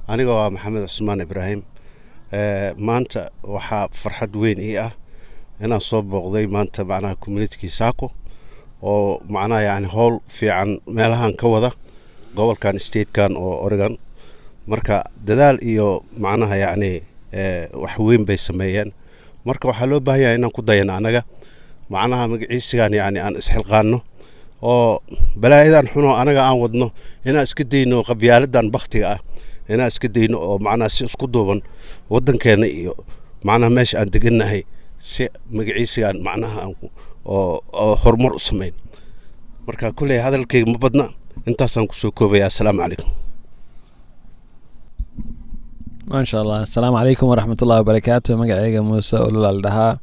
Aniga waa Maxamed Cusmaan Ibraahim. Maanta waxaa farxad weyn ii ah inaan soo booqday maanta macnaha communitykii SACCO oo macnaha yani howl fiican meelahan ka wada gobolkan, statekan oo Oregon. Marka dadaal iyo macnaha yacni wax weyn bay sameeyeen. Marka waxaa loo baahan yahay inaan ku dayano anaga macnaha magaciisigan, yacni aan isxilqaanno oo balaayadan xunoo anaga aan wadno inaan iska dayno, qabyaaladan baktiga ah inaan iska dayno, oo macnaha si isku duuban waddankeena iyo macnaha meesha aan degannahay si magaciisigan macnaha oo horumar u samayn. Marka kulley hadalkayga ma badna, intaasaan kusoo koobaya. Assalaamu calaykum. Maasha Allah. Asalaamu calaykum waraxmat ullahi wabarakaatu. Magacayga Muuse Ololaal dhahaa.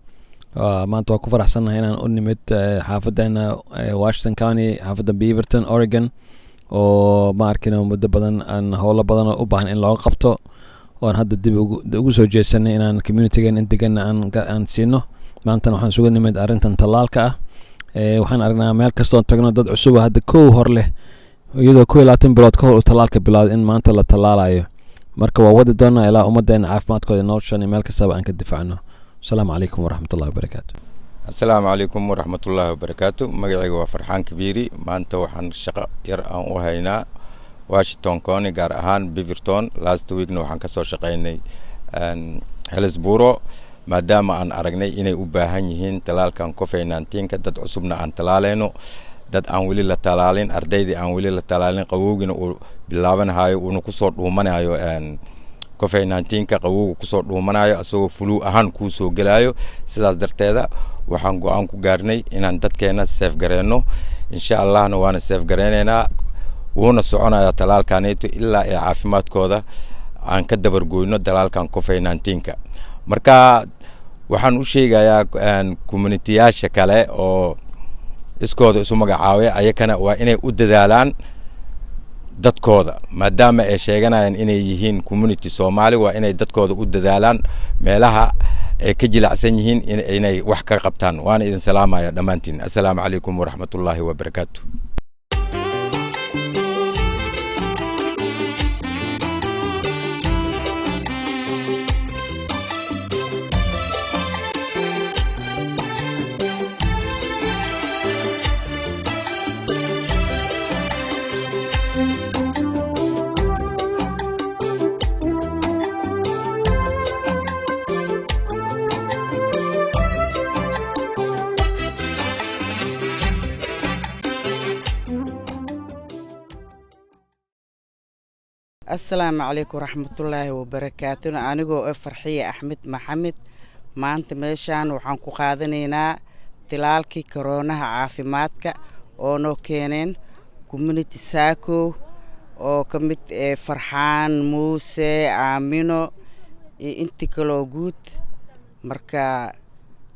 Maanta waa ku faraxsannahay inaan u nimid xaafadeena Washington County, xaafadda Beaverton, Oregon, oo ma arkin muddo badan aan howlo badan oo u baahan in looga qabto, oon hadda dib ugu soo jeesanay inaan communitygan in degan aan siino. Maantana waxaan sugu nimid arrintan tallaalka ah. Waxaan aragnaa meel kastoon tagno dad cusub oo hadda kow hor leh, iyadoo 21 bilood ka hor uu tallaalka bilowday in maanta la tallaalayo. Marka waa wadi doonaa ilaa ummaddeena caafimaadkooda, noloshan iyo meel kastaba aan ka difaacno. Asalaamu calaykum waraxmatullahi wabarakaatu. Asalaamu calaykum waraxmatullaahi wabarakaatu. Magacayga waa Farxaan Kabiiri. Maanta waxaan shaqo yar aan u haynaa Washington County, gaar ahaan Beaverton. Last weekna waxaan kasoo shaqaynay Hillsboro, maadaama aan aragnay inay u baahan yihiin talaalkan COVID-19-ka, dad cusubna aan talaaleyno, dad aan weli la talaalin, ardaydii aan weli la talaalin, qabowgina uu bilaabanahayo, uuna kusoo dhuumanayo COVID-19-ka, qabowga kusoo dhuumanayo asagoo flu ahaan kuu soo gelayo. Sidaas darteeda waxaan go-aan ku gaarnay inaan dadkeena safe gareyno. Insha Allahna waana safe gareyneynaa, wuuna soconayaa talaalkaneeto ilaa ay caafimaadkooda aan ka dabargoyno talaalkan COVID-19-ka. Marka waxaan u sheegayaa communityyaasha kale oo iskooda isu magacaabay, ayakana waa inay u dadaalaan dadkooda, maadaama ay sheeganayaan inay yihiin community Soomaali. Waa inay dadkooda u dadaalaan, meelaha ay ka jilacsan yihiin inay wax ka qabtaan. Waana idin salaamaya dhammaantiin. Assalaamu calaykum waraxmatullaahi wabarakaatu. Asalaamu calaykum waraxmatullaahi wabarakaatuna. Anigoo ah Farxiye Axmed Maxamed, maanta meeshaan waxaan ku qaadanaynaa tallaalkii koroonaha caafimaadka oo noo keeneen community SACCO, oo ka mid Farxaan, Muuse, Aamino iyo intii kaloo guud. Marka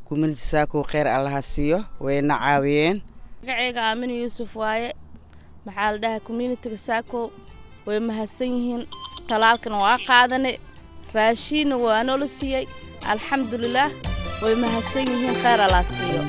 community SACCO kheyr Allaha siiyo, wayna caawiyeen. Magacayga Aamino Yuusuf waaye. Maxaa la dhahaa, communityga SACCO way mahadsan yihiin. Talaalkana waa qaadanay, raashiinna waa noola siiyey. Alxamdulilaah, way mahadsan yihiin, kheyr Allaa siiyo.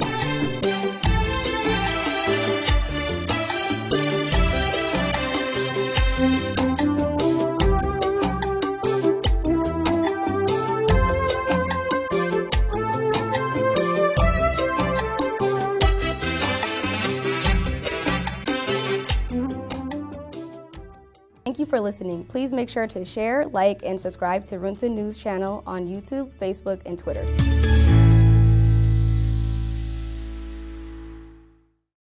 Thank you for listening. Please make sure to share, like, and subscribe to Runta News channel on YouTube, Facebook, and Twitter.